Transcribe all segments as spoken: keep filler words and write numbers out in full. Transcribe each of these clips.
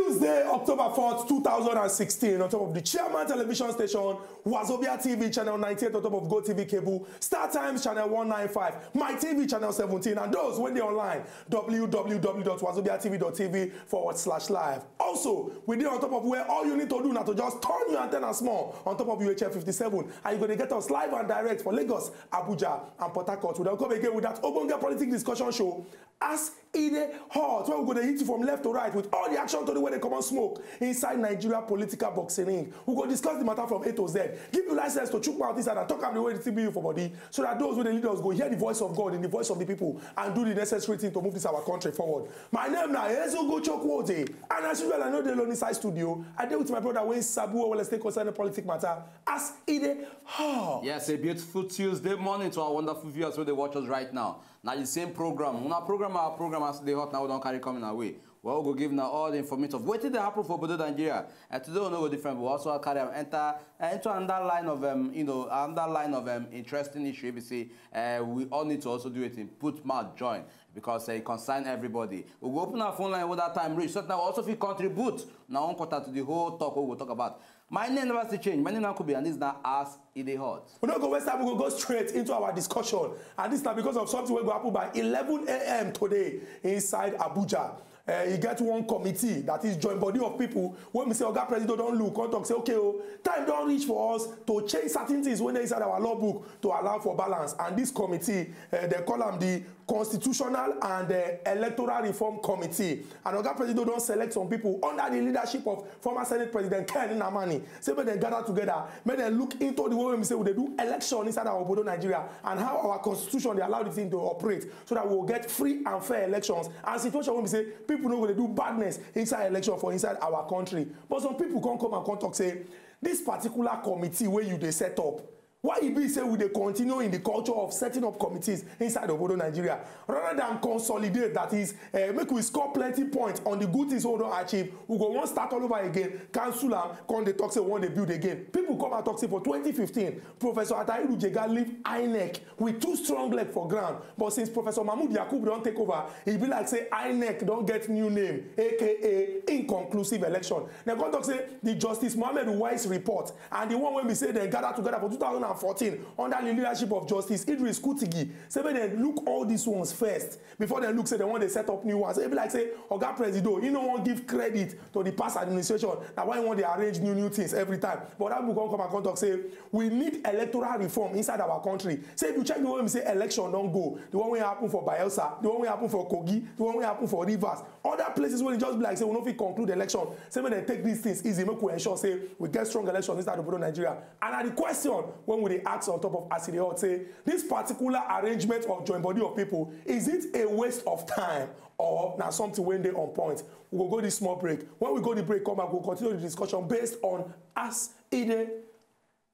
Tuesday, October fourth, two thousand and sixteen, on top of the Chairman Television Station, Wazobia T V channel ninety-eight, on top of Go T V cable, Star Times channel one ninety-five, My T V channel seventeen, and those when they online, w w w dot wazobia t v dot t v forward slash live. Also, we dey on top of where all you need to do now to just turn your antenna small on top of U H F fifty-seven, and you go to get us live and direct for Lagos, Abuja, and Port Harcourt. We don't come again with that Obonga Politic Discussion Show. As e dey hot, where we go dey hit you from left to right with all the action tori wey dey comot smoke inside Nigeria political boxing ring. We go discuss the matter from A to Z, give you license to chook mouth inside and talk am the way the thing be you for body, so that those wey dey lead us go hear the voice of God in the voice of the people and do the necessary thing to move this our country forward. My name na Ezugo Chukwuote, and as usual, I no dey alone inside studio. I dey with my brother wey sabi well well as take concerning politic matter. As e dey hot. Yes, a beautiful Tuesday morning to our wonderful viewers wey dey watch us right now. Na the same program. Una program, our program as e dey hot now, we don carry coming our way. Well, we go give now all the informative. Wetin dey happen for Obodo Nigeria? And today we no go different. We also carry am enter uh, into another line of um, you know, another line of um, interesting issue. If you see, uh, we all need to also do it in put mouth join because uh, it concern everybody. We go open our phone line when that time reach. So now we also fit contribute now one quarter to the whole talk we go talk about. My name never still change. My name na Kubi, and this na As E Dey Hot. We no go waste time, we go go straight into our discussion. And this na because of something wey go happen by eleven a m today inside Abuja. Uh, e get one committee, that is joint body of people, wey be say Oga Presido don look, come talk say, okay o, time don reach for us to change certain things wey dey inside our law book to allow for balance. And this committee, uh, dem call am the Constitutional and uh, Electoral Reform Committee. And Oga Presido don select some people under the leadership of former Senate President Ken Nnamani. Say make dem gather together, make dem look into the way wey we say we dey do election inside our obodo Nigeria and how our constitution dey allow the thing to operate, so that we go get free and fair elections and situation wey we say people no go dey do badness inside election for inside our country. But some people come come and come talk say, this particular committee wey you dey set up, why e be say we dey continue in the culture of setting up committees inside obodo Nigeria, rather than consolidate, that is, uh, make we score plenty points on the good things wey we don achieve, we go wan start all over again, cancel am, come dey talk say we wan dey build again. People come and talk say for twenty fifteen, Professor Atahiru Jega leave INEC with two strong leg for ground, but since Professor Mahmoud Yakub don take over, e be like say INEC don get new name, aka inconclusive election. Dem come talk say the Justice Mohammed Wise report and the one wey be say dem gather together for two thousand and fourteen under the leadership of Justice Idris Kutigi, say make dem look all these ones first before dem look say dem wan dey set up new ones. E be like say Oga Presido, he no wan give credit to the past administration, na why he wan dey arrange new new things every time. But that book come come and come talk say we need electoral reform inside our country. Say if you check the way we say election don go, the one wey happen for Bayelsa, the one wey happen for Kogi, the one wey happen for Rivers, other places wey e just be like say we no fit conclude election, say make dem take these things easy, make we ensure say we get strong election inside obodo Nigeria. And na the question wey we dey ask on top of As E Dey Hot, say this particular arrangement of joint body of people, is it a waste of time or na something wey dey on point? We go go this small break. When we go the break, come back, we go continue the discussion based on As E Dey.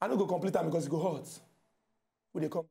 I no go complete am because e go hot. We dey come.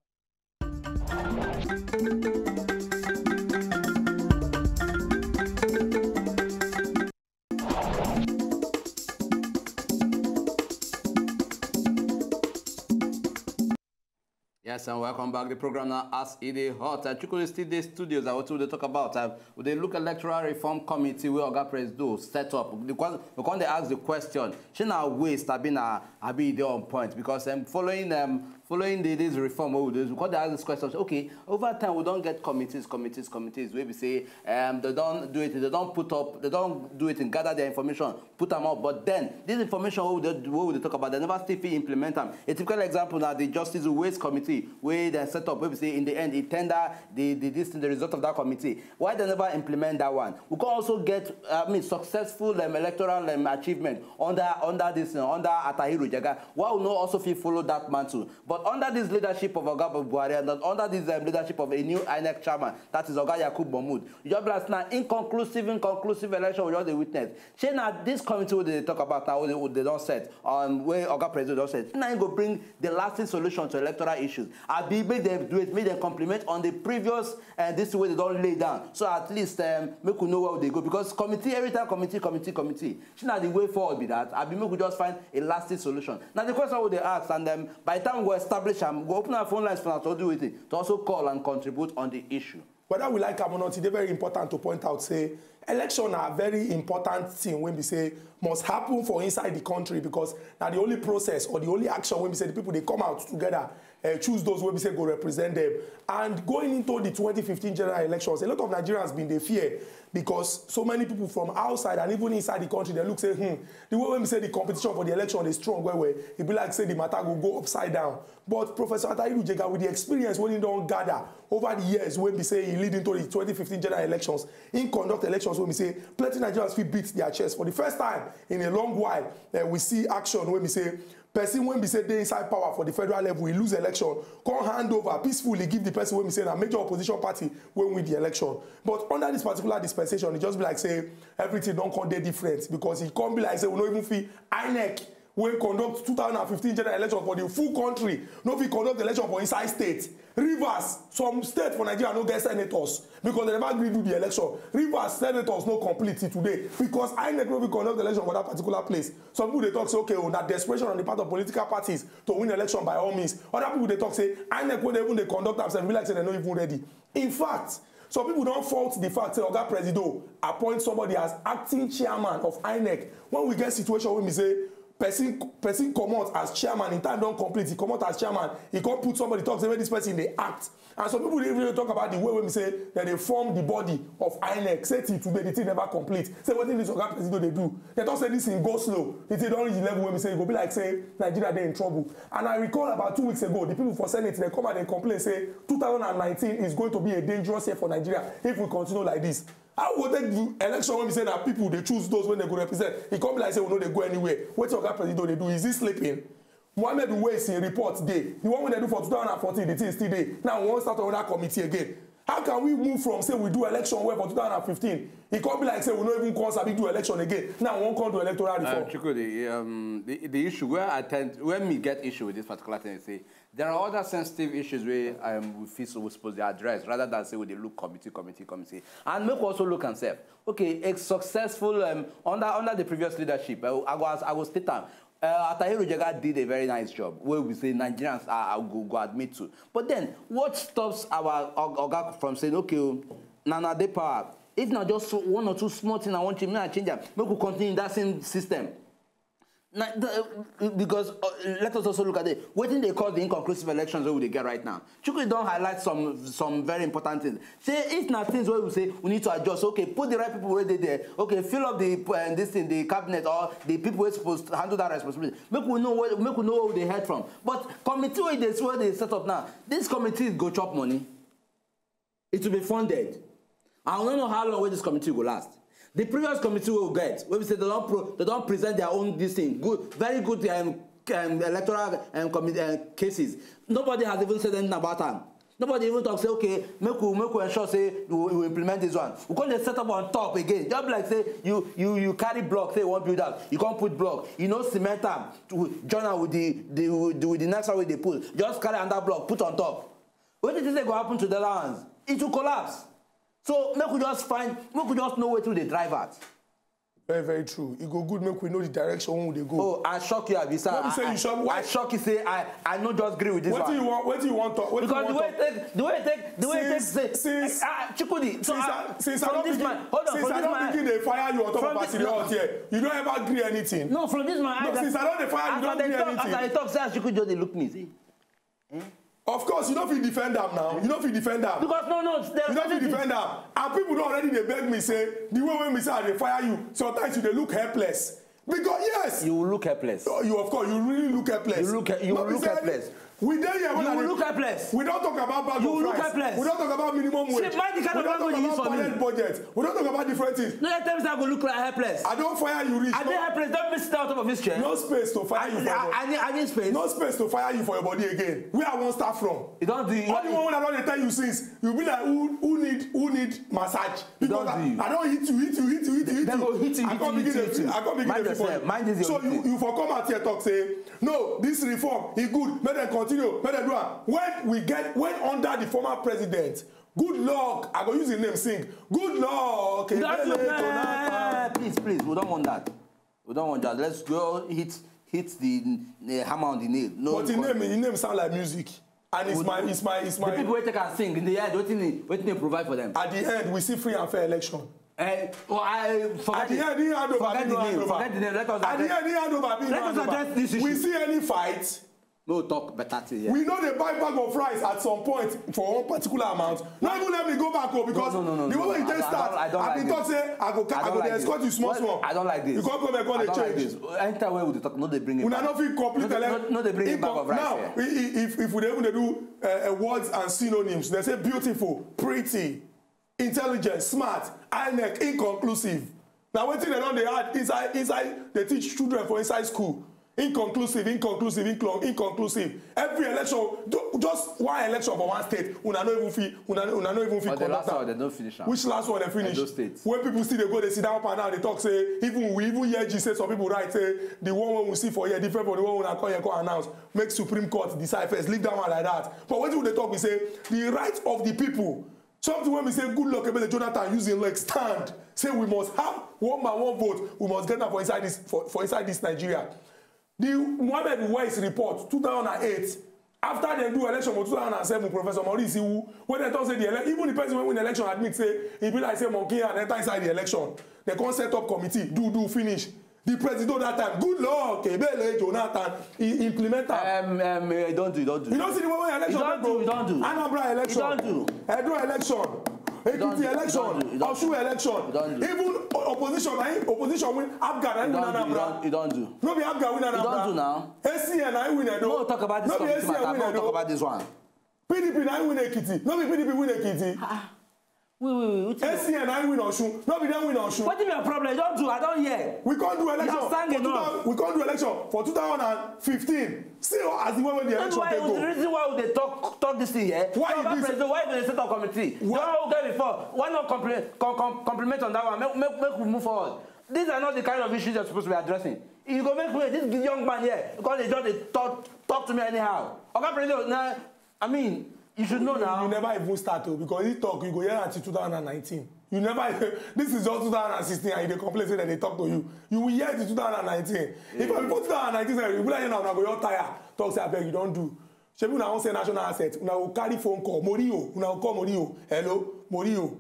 Yes, and welcome back. The program now As E Dey Hot. Uh, Chukwu still dey studios. I want to talk about. Uh, we dey look electoral reform committee wey Oga Presido set up. The question, we come dey ask the question. Shey na waste, abi na, abi e dey on point? Because um, following um, following the, this reform wey we do, we come dey ask this question. Okay, over time we don get committees, committees, committees wey be say um, they don do it, they don put up, they don do it and gather their information, put am up. But then this information wey we dey wey we dey talk about, they never still fit implement am. A typical example na the Justice Waste Committee wey dem set up, wey be say in the end e tender the the this thing, the result of that committee. Why they never implement that one? We can also get, I mean, successful um, electoral um, achievement under under this uh, under Atahiru Jega. Why we no also fit follow that mantle? But under this leadership of Oga Buhari and under this um, leadership of a new INEC chairman, that is Oga Yakub Mahmoud, you just be like na inconclusive, inconclusive election we just dey witness. Shey na this committee wey dey talk about now, wey they, they don set, um, wey Oga Presido don set, na im go bring the lasting solution to electoral issues? Abi make dem do it, make dem complement on the previous uh, this thing wey they don lay down, so at least um, make we know where we dey go, because committee, every time committee, committee, committee, shey na the way forward be that? Abi make we just find a lasting solution? Na the question we dey ask, and um, by the time we go establish am, we go open our phone lines for una to do wetin, to also call and contribute on the issue. Whether we like am or not, e dey very important to point out say Election na very important thing wey be say must happen for inside the country, because na the only process or the only action wey be say the people dey come out together, uh, choose those wey be say go represent them. And going into the twenty fifteen general elections, a lot of Nigerians been dey fear, because so many people from outside and even inside the country, they look say, hmm, the way wey be say the competition for the election is strong well well, e be like say the matter go go upside down. But Professor Atahiru Jega, with the experience wey he don gather over the years wey be say he lead into the twenty fifteen general elections, he conduct elections wey be say plenty Nigerians fit beat their chest. For the first time in a long while, uh, we see action wey be say person wey be say dey inside power for the federal level, he lose election, come hand over peacefully give the person wey be say na major opposition party wey win the election. But under this particular dispensation, e just be like say everything don come dey different, because e come be like say we no even fit, INEC wey conduct two thousand and fifteen general election for the full country no fit conduct election for inside state. Rivers, some state for Nigeria no get senators because they never gree do the election. Rivers senators no complete till today because INEC no fit conduct election for that particular place. Some people dey talk say, okay, oh, na desperation on the part of political parties to win election by all means. Other people dey talk say INEC wey dey even dey conduct am sef be like say dem no even ready. In fact, some people don fault the fact say Oga Presido appoint somebody as acting chairman of INEC when we get situation wey be say person person comot as chairman, im time don complete, e comot as chairman, e come put somebody talk say make this person dey act. And some people dey even talk about the way wey be say dem dey form the body of INEC, say till today the thing never complete. Say wetin this Oga Presido dey do? Dem talk say this thing go slow. The thing don reach the level wey be say e go be like say Nigeria dey in trouble. And I recall about two weeks ago, the people for Senate, dem come out, dem complain say two thousand and nineteen is going to be a dangerous year for Nigeria if we continue like this. How we go take do election wey be say na people dey choose those wey dem go represent? E come be like say we no dey go anywhere. Wetin Oga Presido dey do? Is he sleeping? Mohammed Uwais im report dey. The one wey dem do for two thousand and fourteen, the thing still dey. Now we wan start another committee again. How can we move from say we do election well for two thousand and fifteen, e come be like say we no even come sabi do election again? Now we wan come do electoral reform. Chukwudi, um, the, the issue where I tend, where me get issue with this particular thing is say there are other sensitive issues where, um, we feel so we suppose to address rather than say we dey look committee, committee, committee. And make we also look and say, okay, a successful, um, under under the previous leadership, uh, I was I was state am. Uh, Atahiru Jega did a very nice job, where we say Nigerians are, are go, go admit to. But then, what stops our og- oga from saying, okay, oh, na na dey power? If na just one or two small things I want to make I change am, make we continue in that same system. Na, the, because uh, let us also look at it. Wetin dey cause the inconclusive elections wey we dey get right now? Chukwudi don highlight some some very important things. Say if na things wey we say we need to adjust, okay, put the right people wey dey there. Okay, fill up the uh, this thing, the cabinet or the people wey suppose handle that responsibility. Make we know where make we know where we dey head from. But committee wey dey wey dey set up now, this committee go chop money. It will be funded. I don't know how long wey this committee go last. The previous committee wey we get, wey be say they don pro, they don present their own this thing, good, very good um, um, electoral um, committee um, cases. Nobody has even said anything about am. Nobody even talk say, okay, make we make we ensure say we, we implement this one. We come dey set up on top again. Just be like say you you you carry block, say you wan build house, you come put block, you no cement am, to join am with the the with the, with the next one wey dey put. Just carry another block, put on top. Wetin you think say go happen to the other ones? It will collapse. So make we just find, make we just know wetin we dey drive at. Very, very true. E go good make we know the direction wey we dey go. Oh, I shock you, abi sir. What you say you shock? Why? I shock you say I I no just gree with this Wetin one. You want? Wetin you want talk? Wetin Because you the way want it take, the way it take, the way it take Since- say, since- ah, Chukudi. So Since ah, I, since I from don this begin, man, hold on, since from I this don man. Begin dey fire you on top From of this- Asiri no. Hot here, you don't ever gree anything. No, from this man. No, I- since I don dey fire you, as you I don't gree dey talk, as I anything. Talk, say as Chukudi dey look me, see. Of course, you no fit defend am now. You no fit defend am. Because no, no, there You was no fit anything. Defend am. And people don already dey beg me say the way wey me say I dey fire you, sometimes you dey look helpless. Because yes, You will look helpless. Oh, you of course you really look helpless. You look he- you No be look say helpless. We dey here when You I will dey- look helpless. We don talk about bag You of will look rice. Helpless. We don talk about minimum wage. See, mind the kind We of don talk language you use about for me. Balanced budget. We don talk about different things. No, you tell me say I go look like helpless. I don fire you reach. I dey helpless. Don't be sit out of office chair. No space to fire you for your body. I, I, I need space. No space to fire you for your body again. Where I wan start from? You don do. All the one wey I don dey tell you since, you be like who who need who need massage. Because don do I, you. I don hit you, hit you, hit you, hit you, hit Dem you. go hit you, I hit come you, begin hit dey you. I come begin Mind dey feel for yourself, you. mind this your So thing. You you for come out here talk say no, this reform e good, make dem continue, make dem do am. When we get when under the former president, good luck, I go use him name sing. Good luck, Don't you Ebele dare. Jonathan. Please, please, we don't want that. We don't want that. Let's go hit hit the uh, hammer on the nail. No, But his God. Name his name sound like music, and it's We my don't- it's my it's The my. people wey take am sing in the end, wetin dey wetin dey provide for them? At the end, we see free and fair election. Eh, oh, I forget At the it. end, he hand over, Forget me the no hand name. over. Forget the name. Let us At the address. end, he hand over, me no Let hand us over. Address this issue. We see any fight? No talk better thing here. We know they buy bag of rice at some point for one particular amount. No, even let me go back, oh, because No, no, no, no, the no, way no. you take I don't- start, I don't I like been this. Talk say I go, I I don't go like dey this. Escort you small, Well, small. I don't like this. You come come here, come dey I don't like change. This. Anytime when we dey talk, no dey bring it Una back. No fit complete No, ele- no, no dey bring it back Inco- of rice Now, here. i- i- if if we dey even dey do uh, uh, words and synonyms, they say beautiful, pretty, intelligent, smart, I nec, inconclusive. Na wetin dem don dey add inside inside dey teach children for inside school. Inconclusive, inconclusive, incon inconclusive. Every election, ju- just one election for one state, una no even fit, una una no even fit But the conduct last one, am. They don't finish am. Which last one they finish? Edo State. When people still dey go dey sit down up and down dey talk say even we even hear gist say some people write say the one wey we see for here different from the one una come here come announce. Make Supreme Court decide first, leave that one like that. But wetin we dey talk be say the right of the people, something wey be say Goodluck Ebele Jonathan use him leg stand say we must have one man one vote, we must get am for inside this for, for inside this Nigeria. The Mohammed Wais report two thousand and eight, after dem do election for two thousand and seven, Professor Maurice Iwu, wey dem talk say the ele even the person wey win the election admit say e be like say monkey hand enter inside the election. Dem come set up committee, do do finish. The president that time, Goodluck Ebele Jonathan, he implement am. Um, um, eh, don't do, don't do. You don see the way wey election You don take go? Do, you don do. Anambra election, You don do. Edo election, You don Ekiti do, you election, don do, you don Osun election, You don do. Even o- opposition, na him- opposition win APGA, na him You win don do, you Anambra. don, you don do. No be APGA win Anambra. You don do now. A C N na him win Edo. No talk about this No be committee A C N matter. win No Edo. Talk about this one. P D P na him win Ekiti. No be P D P win Ekiti. Wait, wait, wait. Wetin A C N na him win Osun. No be dem win Osun. Wetin be your problem? You don do. I don hear. We come do election. You have sang For two enough. thousand, we come do election for two thousand and fifteen. See how as the way wey the That's election why take the go. Reason why we dey talk talk this thing here. Why Talk you about do president, why you dey set up committee? Why- Don get before. Why not compliment com, com, compliment on that one? Make, make, make we move forward. These are not the kind of issues you're supposed to be addressing. You go make me this young man here because they just dey talk talk to me anyhow. Oga president, na I mean, you should know You now. never even start o, because he talk, you go hear until two thousand and nineteen. You never. This is just two thousand and sixteen, and you dey complain say dem dey talk to you. You will hear it in two thousand and nineteen. If I before two thousand and nineteen, sef, you be like now, una go your tire. Talk say abeg you don do. Shebi una wan sell national asset, una go carry phone call. Morio, una go call Morio. Hello, Morio.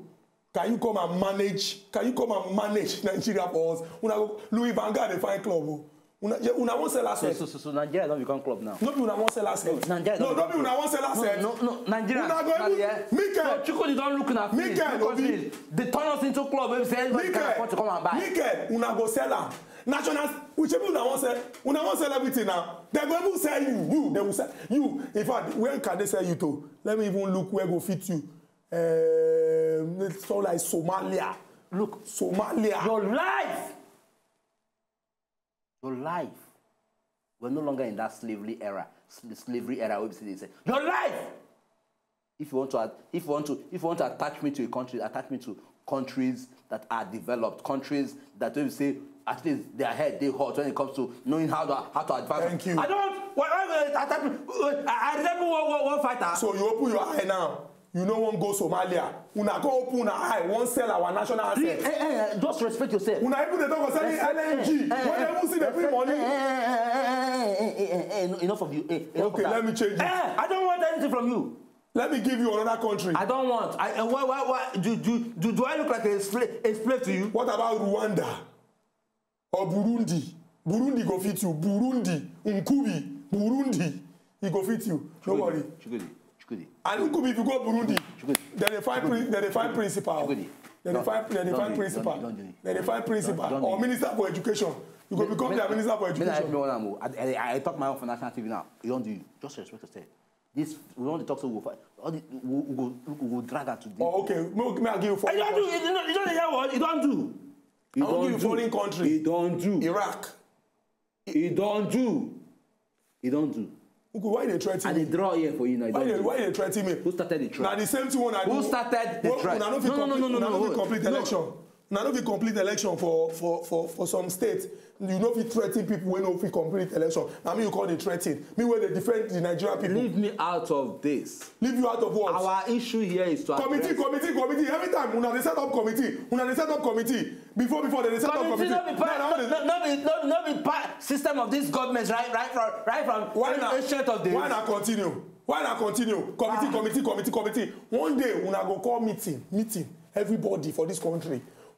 Can you come and manage? Can you come and manage Nigeria for us? Una go Louis Van Gaal dey find club o. Una, yeah, una wan sell So, asset. so, so, so Nigeria don become club now. No be una wan sell asset. Nigeria No, don no be una wan sell asset. No, no, no, Nigeria. Una go Now, even yeah. Mikel. No, Chukwudi don look na finish. Mikel Look us Obi. Finish. They turn us into club. Wey be say anybody can Mikel, afford to come and buy. Mikel, una go sell am. National, which people una wan sell? Una wan sell everything now. Dem go even sell you. You, dem will sell you. In fact, where can they sell you to? Let me even look where go fit you. Um, so like Somalia. Look, Somalia. Your life. Your life. We're no longer in that slavery era. Sl- Slavery era. Wey be say they say your life. If you want to, at- if you want to, if you want to attach me to a country, attach me to countries that are developed, countries that wey be say at least their head dey hot when it comes to knowing how to how to advance. Thank you. I don't. Why, why, why attack me? I, I resemble one, one, one fighter. So you open your eye now. You no wan go Somalia. Una go open una eye. Wan sell our national Re- asset. eh, eh, eh, just respect yourself. Una even dey talk concerning Respect- L N G. eh, eh, When dem even see the free eh, money. eh, eh, eh, eh, eh, eh, enough of you. Eh, enough Okay, of that. Let me change it. Eh, I don't want anything from you. Let me give you another country. I don't want. I, uh, why, why, why do, do, do, do I look like a slave, a slave to you? What about Rwanda or Burundi? Burundi go fit you. Burundi, Nkubi, Burundi, e go fit you. No worry. Chukwudi, Chukwudi. And Nkubi, if you go Burundi, Chukwudi. Dem dey find prin- dem dey find principal. Chukwudi. Dem dey find dem dey Don't find do it, principal. don't do it, don't do it. Dem dey find principal Don't do or it. Minister for Education. You go become their Minister for Me, na help me Education. One am o. I, I, I talk my own for national T V now. You don't do it. Just respect yourself. This we want to talk so we fight. All the we, we go we go drag am today. Oh, okay. Make make I give you four. You don't do. You don't, you don't hear what you don't do. I wan give you foreign country. You don't do. Iraq. You don't do. You don't do. Uncle, why you dey threaten I dey me? Draw here for you now. You Why don't you dey do. Why you dey threaten me? Who started the threat? Na the same thing wey una do. Who started the Well, threat? Una no fit No, no, no, complete no, no, una no fit no. Complete No. Election. Una no fit complete election for for for for some states. You no fit threaten people wey no fit complete election. Na me you call dey threaten. Me wey dey defend the Nigerian people. Leave me out of this. Leave you out of what? Our issue here is to Committee, address committee, committee. Every time una dey set up committee, una dey set up committee. Before before dem dey set up Committee committee. no be part, Now, now, no, no, no be, no be part system of this government right, right from, right from Why na ancient of days. Why na continue? Why na continue? Committee, Ah. Committee, committee, committee. One day una go call meeting, meeting. Everybody for this country.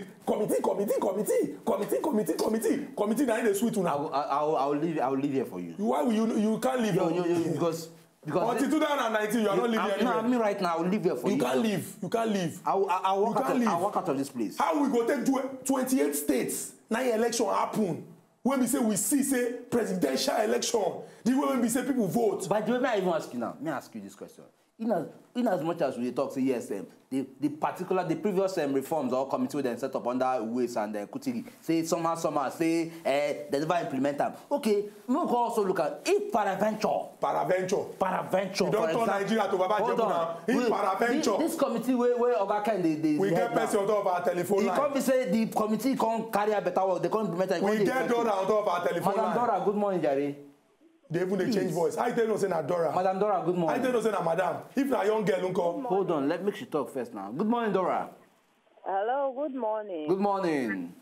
it. Committee, committee, committee, committee, committee, committee, committee. Now they sweet una. I will, I, I will, I will leave. I will leave here for you. Why will you? You can't leave. Yo, yo, yo, because because until two thousand and nineteen, you are not leaving. No, I mean right now, I will leave here for you. You can't leave. You can't leave. I will, I, I walk out. I walk out of this place. How we go take twenty-eight states? Now election happen. When we say we see say presidential election, the way when we say people vote. By the way, may I even ask you now? May I ask you this question? In as, in as much as we talk, say yes, um, the, the particular, the previous um, reforms or committee wey dem set up under Uwais and uh, Kutigi, say somehow, somehow, say uh, they never implement them. Okay, we can also look at if paraventure, paraventure, paraventure. You don't turn Nigeria to Baba Jebu now. If paraventure, this committee where where Oga Ken dey dey. We get person on top of our telephone line. He come be say the committee come carry a better work. They come implement it. We get Dora on top of our telephone line. Madam Dora, good morning, Jerry. They even dey change voice. I tell you say na Dora. Madam Dora, good morning. I tell you say na madam. If na young girl, uncle. Hold on, let me she talk first now. Good morning, Dora. Hello, good morning. Good morning.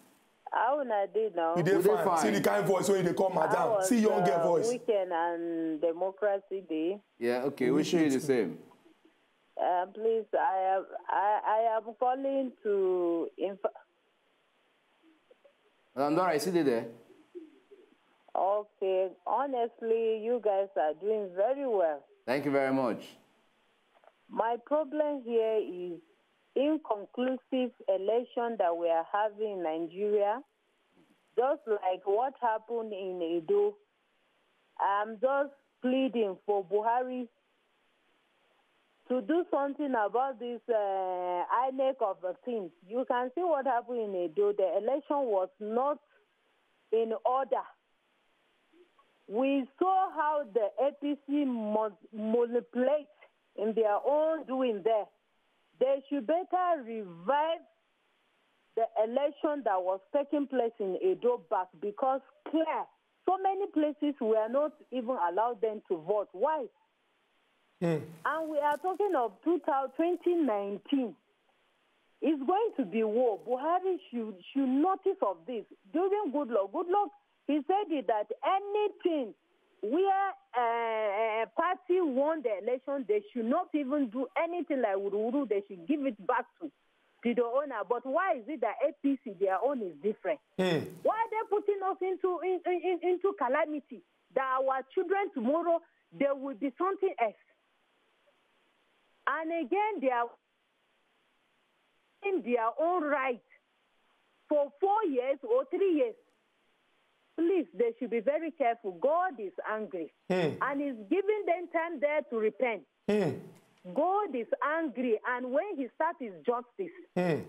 How una dey now? You dey fine. See the kind voice wey you dey call madam. See young girl voice. Weekend and democracy day. Yeah, okay. Wish you the same. Um, please, I am I, I am calling to inf- Madam Dora, you still dey there? Okay, honestly, you guys are doing very well. Thank you very much. My problem here is inconclusive election that we are having in Nigeria, just like what happened in Edo. I'm just pleading for Buhari to do something about this uh, INEC of the things. You can see what happened in Edo. The election was not in order. We saw how the A P C manipulate in their own doing there. They should better revive the election that was taking place in Edo back, because clear, so many places were not even allowed them to vote. Why? Mm. And we are talking of two thousand, twenty nineteen. It's going to be war. Buhari should, should notice of this. During Goodluck, Goodluck, he said it that anything where uh, party won the election, they should not even do anything like wuruwuru. They should give it back to, to the owner. But why is it that A P C, their own is different? Mm. Why are they putting us into in, in, into calamity? That our children tomorrow, there will be something else. And again, they are in their own right for four years or three years. Please, they should be very careful. God is angry. Mm. And is giving them time there to repent. Mm. God is angry, and when he starts his justice, mm.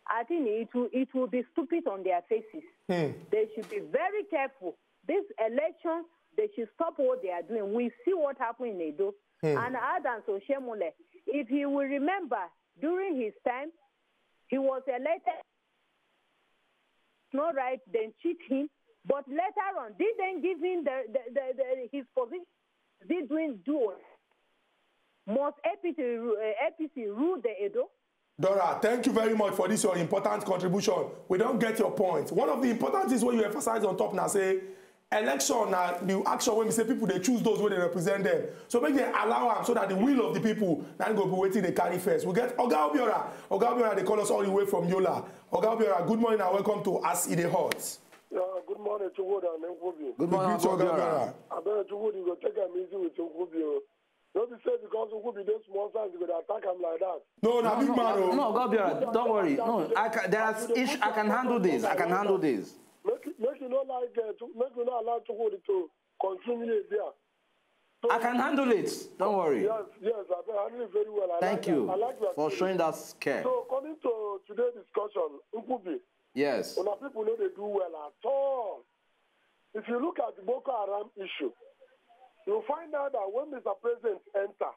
I think it will, it will be stupid on their faces. Mm. They should be very careful. This election, they should stop what they are doing. We see what happened in Edo. Mm. And Adams Oshiomhole, if he will remember, during his time, he was elected. No right, then cheat him. But later on, did they give him the, the, the, the his position? Did doing do? Must A P C, uh, A P C rule the Edo? Dora, thank you very much for this your important contribution. We don't get your point. One of the important things when you emphasize on top now say election na the action when we say people they choose those where they represent them. So make they allow them so that the will of the people now go be waiting they carry first. We get Oga Obiora. Oga Obiora, they call us all the way from Yola. Oga Obiora, good morning and welcome to As It Dey Hot. Yeah, good morning to Wood and Nkubi. Good morning, Oga Obiora. I bet you Wood you go take am easy with Nkubi. No be say because Nkubi dey small size you go dey attack am like that. No, na big man o. No, Oga Obiora, don't worry. No, I can, there are issues. I can handle this. I can handle this. Make make you no like uh, to, make you no allow Chukwudi to continue there. So, I can handle it. Don't worry. Yes, yes, I can handle it very well. I Thank like you that. I like that for spirit. Showing that care. So coming to today's discussion, Nkubi, yes. Una people no dey do well at all. If you look at the Boko Haram issue, you find out that when Mister President enter,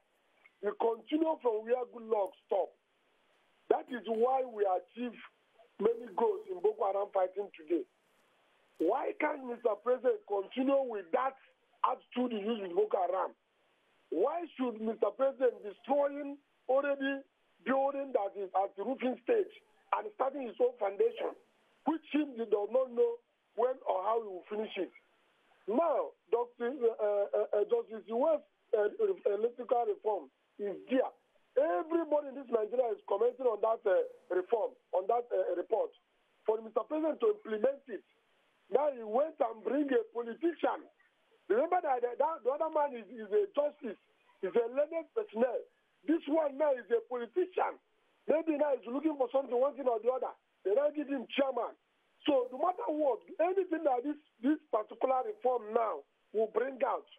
he continue from where good luck stop. That is why we achieve many goals in Boko Haram fighting today. Why can't Mister President continue with that attitude he used with Boko Haram? Why should Mister President destroying already building that is at the roofing stage and starting his own foundation, which him did not know when or how he will finish it? Now, Doctor uh, uh, uh, Justice West uh, electrical reform is there. Everybody in this Nigeria is commenting on that uh, reform, on that uh, report. For Mister President to implement it, now he went and bring a politician. Remember that the, that the other man is, is a justice, is a learned personnel. This one now is a politician. Maybe now he's looking for something, one thing or the other. They now give him chairman. So no matter what, anything that this this particular reform now will bring out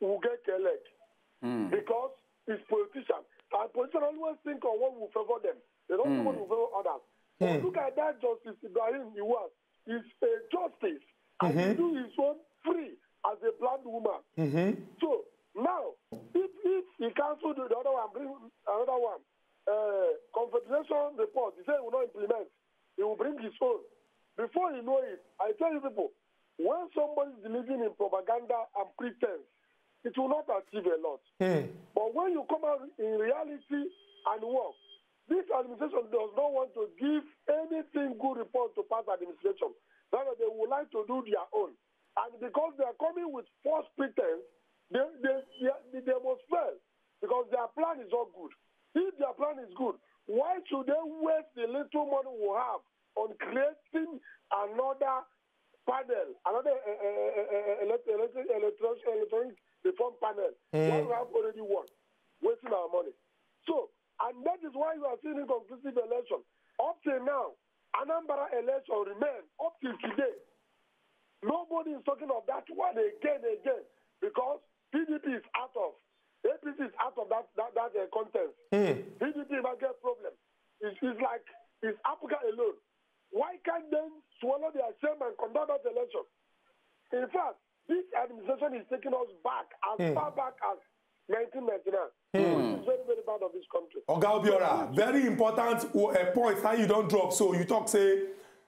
will get collect because it's politician. And politicians always think of what will favor them. They don't think what will favor others. But look at that Justice Ibrahim Iwas. Is a justice and he do his own free as a blind woman. So now, if if he cancel the, the other one, bring another one, uh, confederation report, he say he will not implement. He will bring his own. Before you know it, I tell you people, when somebody is believing in propaganda and pretense, it will not achieve a lot. But when you come out in reality and work, this administration does not want to give anything good report to past administration. Rather, they would like to do their own. And because they are coming with false pretense, they, they, they, they must fail because their plan is not good. If their plan is good, why should they waste the little money we have on creating another panel, another uh, uh, uh, uh, elect- electric, electro- electronic reform panel? Why we have already one, wasting our money. So, and that is why you are seeing inconclusive election. Up till now, Anambra election remain up till today. Nobody is talking of that one again, again, because P D P is out of A P C is out of that that, that uh, contest. P D P might get problem. It's, it's like it's Africa alone. Why can't they swallow their shame and conduct that election? In fact, this administration is taking us back as far back as nineteen ninety-nine. Which is very, very bad of this country. Oga Obiora, very important uh, point how you don't drop. So you talk say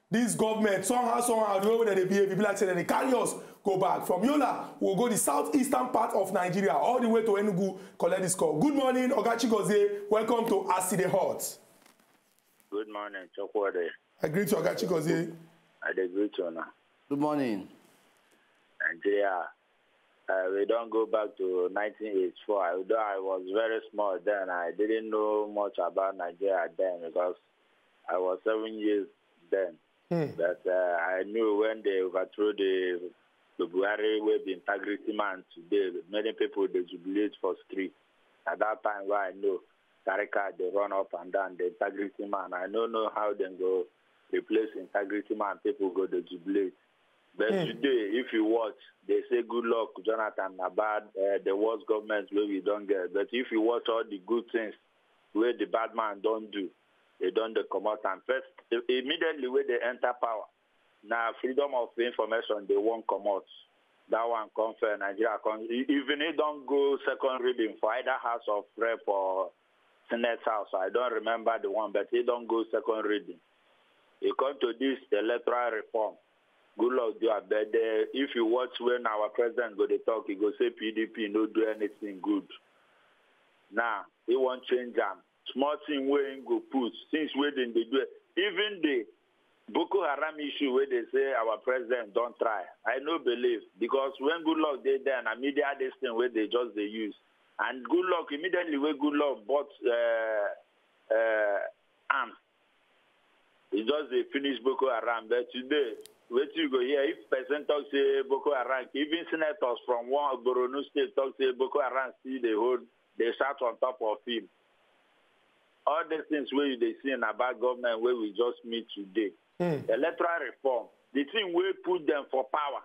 this government somehow somehow the way that they behave, people like say that they carry us go back from Yola. We'll go the southeastern part of Nigeria all the way to Enugu. Collect this call. Good morning, Oga Chigozie. Welcome to Aside Hot. Good morning, Chokwade. I greet you, Oga Chigozie. I dey greet you now. Good morning. Nigeria. Uh, we don't go back to nineteen eighty-four. Although I was very small then, I didn't know much about Nigeria then because I was seven years then. But uh, I knew when they overthrew the, the Buhari wey be integrity man today, many people dey jubilate for street. At that time, where I know Tarika dey run up and down, the integrity man. I no know how dem go replace integrity man. People go dey jubilate. But today, if you watch, they say good luck, Jonathan, na bad, uh, the worst government wey we don get. But if you watch all the good things wey the bad man don do, they don dey comot am. First, i- immediately wey they enter power, na freedom of information they wan comot. That one come fair, Nigeria come. E- Even e don go second reading for either House of Rep or Senate House. I don't remember the one, but e don go second reading. E come to this electoral reform. Good luck do am. But uh, if you watch when our president go dey talk, he go say P D P no do anything good. Now, he wan change am. Small thing wey he go put, things wey dem dey do. Even the Boko Haram issue wey dey say our president don try, I no believe because when good luck dey there, na media this thing wey dey just dey use. And good luck, immediately wey good luck bought uh, uh, arms, e just dey finish Boko Haram. But today, wetin you go hear, if person talk say Boko Haram, even senators from one Borno state talk say Boko Haram still dey hold, dey shout on top of him. All these things wey you dey see na bad government wey we just meet today. Electoral reform, the thing wey put them for power.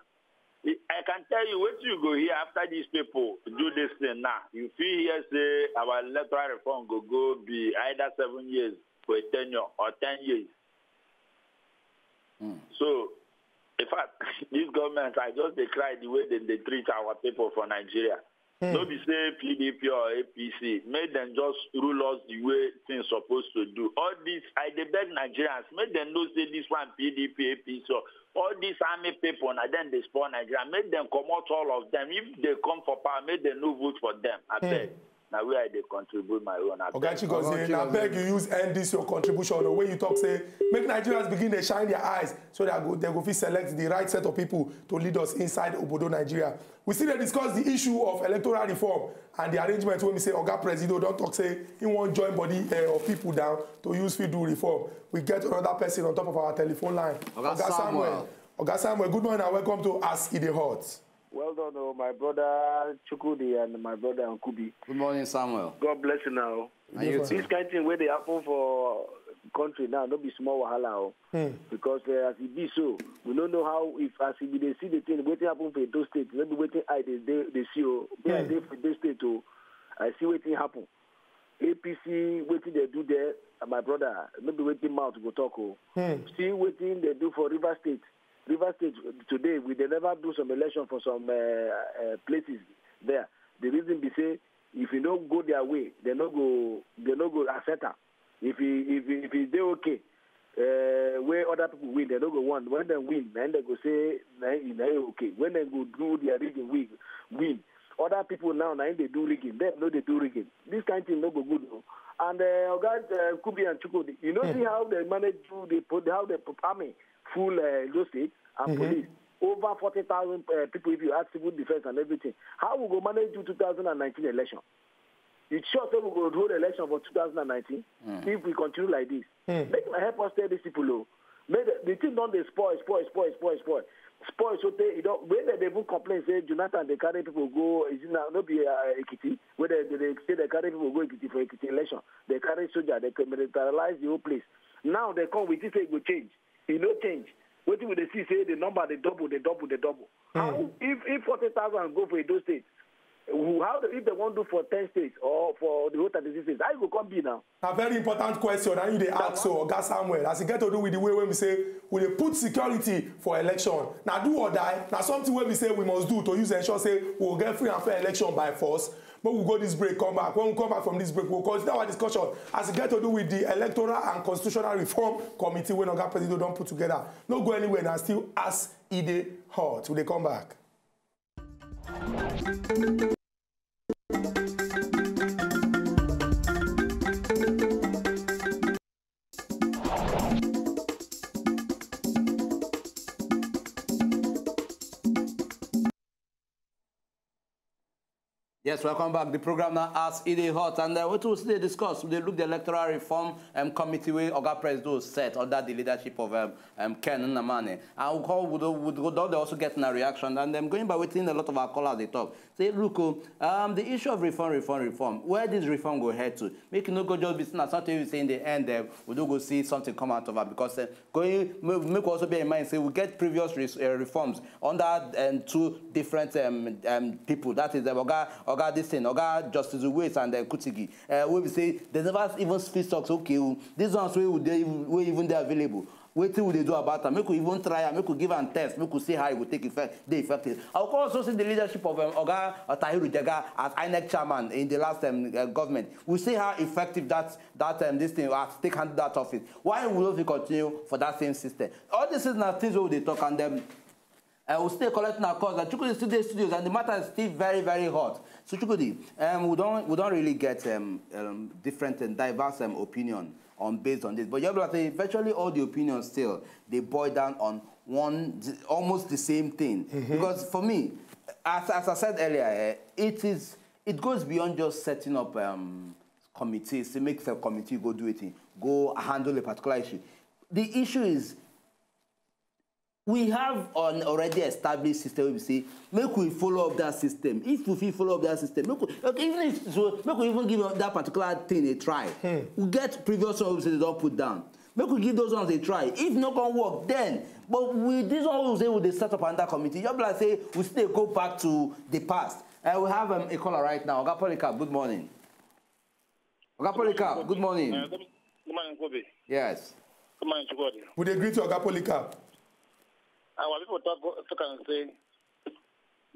I I can tell you wetin you go hear after these people do this thing now. You fit hear say our electoral reform go go be either seven years for a tenure or ten years. So, in fact, this government, I just dey cry the way dem dey treat our people for Nigeria. No be say P D P or A P C, make dem just rule us the way things suppose to do. All this, I dey beg Nigerians, make dem know say this one P D P, A P C, or all these army people, na dem dey spoil Nigeria. Make dem comot all of them. If they come for power, make dem no vote for them. Abeg, na where I dey contribute my own. Abeg. Oga Chigozie, na beg you use end this your contribution, the way you talk say, make Nigerians begin dey shine their eyes so that go, they go fit select the right set of people to lead us inside Obodo Nigeria. We still dey discuss the issue of electoral reform and the arrangement wey be say Oga Presido don talk say he wan join body, eh, of people down to use fit do reform. We get another person on top of our telephone line. Oga Samuel. Samuel. Oga Samuel, good morning and welcome to As E Dey Hot. Well done, oh, my brother Chukwudi and my brother Nkubi. Good morning, Samuel. God bless you now. And you too. This kind thing wey dey happen for country now, no be small wahala o. Because, eh, as e be so, we no know how, if as we dey see the thing, wetin happen for Edo State, no be wetin eye dey, dey, dey see o. Me, I dey for Edo State o. I see wetin happen. A P C, wetin they do there, my brother, no be wetin mouth go talk o. See wetin they do for River State. River State today, we dey never do some election for some, uh, uh, places there. The reason be say, if you no go their way, they no go, they no go accept am. If e, if e, if e dey okay, uh, wey other people win, they no go want. When dem win, then they go say, na e, na e okay. When dem go do their rigging win, win. Other people now, na im dey do rigging. Dem no dey do rigging. This kind thing no go good o. And, uh, Oga, uh, Kubi and Chukwudi, you know, see how they manage to, they put, how they put army full, uh, Edo State and police. Over forty thousand, uh, people, if you add civil defense and everything. How we go manage do two thousand and nineteen election? You sure say we go hold election for two thousand and nineteen if we continue like this? Make una help us tell these people o. Make the, the thing don dey spoil, spoil, spoil, spoil, spoil. Spoil so tey e don, when dem dey even complain say Jonathan dey carry people go, is it na, no be, uh, Ekiti? Wey dem, dem dey say dem carry people go Ekiti for Ekiti election. Dem carry soldier, dem militarize the whole place. Now dem come, we think say e go change. E no change. Wetin we dey see say the number dey double, dey double, dey double. How if, if forty thousand go for Edo State, who, how the, if they wan do for ten states or for the whole thirty-six states, how e go come be now? A very important question na you dey ask so, Oga Samuel, as e get to do with the way wey we say we dey put security for election. Na do or die, na something wey we say we must do to use ensure say we go get free and fair election by force. Make we go this break, come back. When we come back from this break, we go continue our discussion as e get to do with the Electoral and Constitutional Reform Committee wey Oga Presido don put together. No go anywhere, na still As E Dey Hot. We dey come back. Yes, welcome back. The program now As E Dey Hot, and, uh, wetin we still dey discuss, we dey look the electoral reform, um, committee wey Oga Presido set under the leadership of, um, um, Ken Nnamani. And we call, we do, we do, don dey also get na reaction, and dem going by wetin a lot of our callers dey talk. Say, look o, um, the issue of reform, reform, reform, where this reform go head to? Make e no go just be say na something we say in the end, eh, we no go see something come out of am, because, eh, going, ma-, make we also bear in mind say we get previous res-, eh, reforms under, um, two different, um, um, people. That is, um, Oga, Oga this thing, Oga Justice Uwais and, uh, Kutigi. Uh, wey be say they never even fit talk say, okay o, these ones wey we dey, wey even dey available, wetin we dey do about am? Make we even try am, make we give am test, make we see how e go take effect, dey effective. I go also see the leadership of, um, Oga Tahiru Jega as INEC chairman in the last, um, uh, government. We see how effective that, that, um, this thing, as take handle that office. Why we no fit continue for that same system? All these things na things wey we dey talk, and, um, uh, we still collect our calls. And Chukwudi still dey studios, and the matter is still very, very hot. So Chukwudi, um, we don't, we don't really get, um, um, different and diverse, um, opinion on, based on this. But you have to say virtually all the opinions still, they boil down on one, almost the same thing. Because for me, as, as I said earlier, eh, it is, it goes beyond just setting up, um, committees, to make the committee go do it, go handle a particular issue. The issue is, we have an already established system wey be say make we follow up that system. If we fit follow up that system, make we, okay, even if so, make we even give that particular thing a try. We get previous one wey be say they don put down. Make we give those ones a try. If no come work, then, but with this one, we say we dey set up another committee. Just be like say we still dey go back to the past. Uh, we have, um, a caller right now. Oga Polycarp, good morning. Oga Polycarp, good morning. Uh, good, good morning, Kobe. Yes. Good morning, Chukwudi. We dey greet you, Oga Polycarp. Our people talk, talk and say,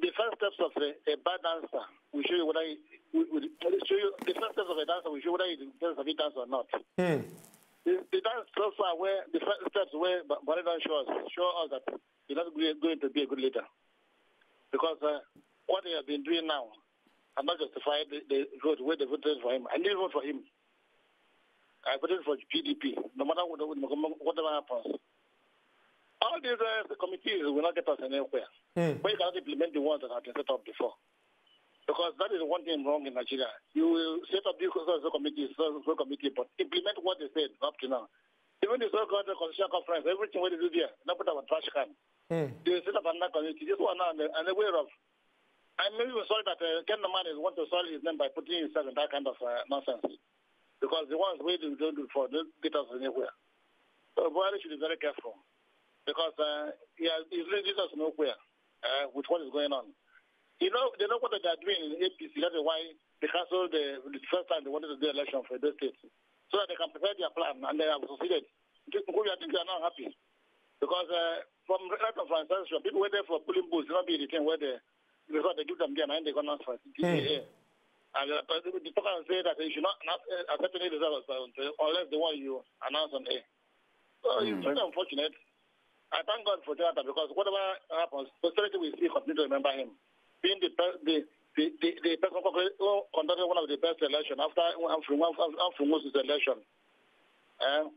the first steps of a, a bad dancer will show you whether he, will, will show you the first steps of a dancer will show whether he deserves to be dance or not. Hmm. The, the dance so far where the first steps where Buhari don show us show us that he's not going to be a good leader because uh, what he has been doing now has not justified the, the vote where they voted for him. I didn't vote for him. I voted for P D P, no matter what, whatever happens. All these uh, committees will not get us anywhere. Hmm. When you cannot implement the ones that have been set up before. Because that is one thing wrong in Nigeria. You will set up these so committees, so committee, but implement what they said up to now. Even the so-called constitutional conference, everything what they do there, not put our trash can. Hmm. They set up another committee. This one now, and they're aware of. I'm even sorry that uh, Ken Naman is want to soil his name by putting himself in that kind of uh, nonsense. Because the ones where they don't do for don't get us anywhere. So Buhari should be very careful. Because uh, he has, he's leading us nowhere uh, with what is going on. You know, they know what they are doing in A P C. That's why they canceled the, the first time they wanted to do election for the state. So that they can prepare their plan and they have succeeded. People, I think they are not happy. Because uh, from right of transaction, people waited for polling booths, not be the thing where they, because they give them there and they go announce for Hmm. And uh, but the talk and say that you should not announce, uh, accept any results uh, unless the one you announce on air. So it's very unfortunate. I thank God for Jonathan because whatever happens, posterity will still continue to remember him. Being the per- the the, the, the person who conducted one of the best election after after Moses' election. Uh,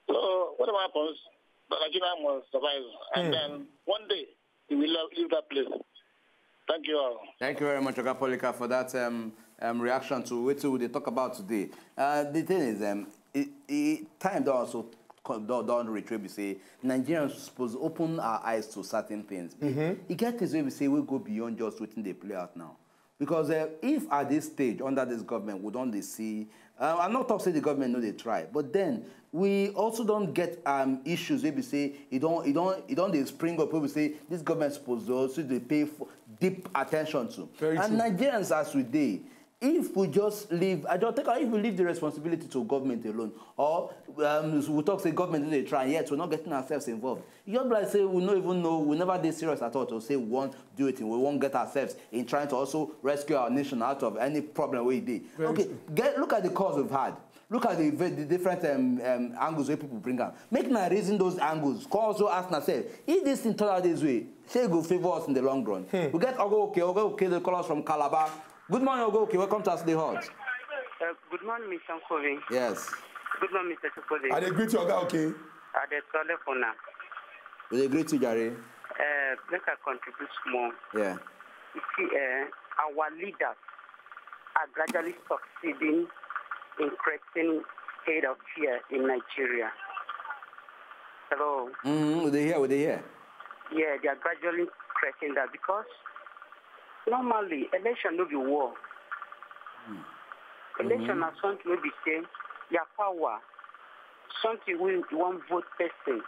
so whatever happens, the Nigeria must survive. And Hmm. then one day he will leave, leave that place. Thank you all. Thank you very much, Oga Polika, for that um, um, reaction to what we dey talk about today. Uh, the thing is, um, it, it, time don also co- don, don reach wey be say Nigerians suppose open our eyes to certain things. E get things wey be say we go beyond just wetin dey play out now. Because uh, if at this stage under this government we don dey see, uh, I no talk say the government no dey try, but then we also don get um, issues wey be say e don e don e don dey spring up wey be say this government suppose dey also dey pay for deep attention to. Very And true. Nigerians as we dey, if we just leave, I just take out if we leave the responsibility to government alone, or um, we talk say government no dey try, yet we're not getting ourselves involved. E just be like say we no even know, we never dey serious at all to say we wan do it, we wan get ourselves in trying to also rescue our nation out of any problem wey e dey. Very Okay, true. Get look at the calls we've had. Look at the, ve- the different um, um, angles wey people bring am. Make na reason those angles. Come also ask na sef if this thing turn out this way, shey e go favour us in the long run. We get Ogo Oke, Ogo Oke dey call us from Calabar. Good morning, Ogo Oke. Welcome to As E Dey Hot. Uh, good morning, Mister Nkovi. Yes, Good morning, Mister Chukwudi. I dey greet you, Oga Oke. I dey call for now. We dey greet you, jare. Uh, make I contribute small. Yeah. You see, uh, our leaders are gradually succeeding in creating state of fear in Nigeria. Hello. Mm-hmm. We dey hear, we dey hear. Yeah, they are gradually creating that because normally election no be war. Election na something wey be say your power, something wey you wan vote person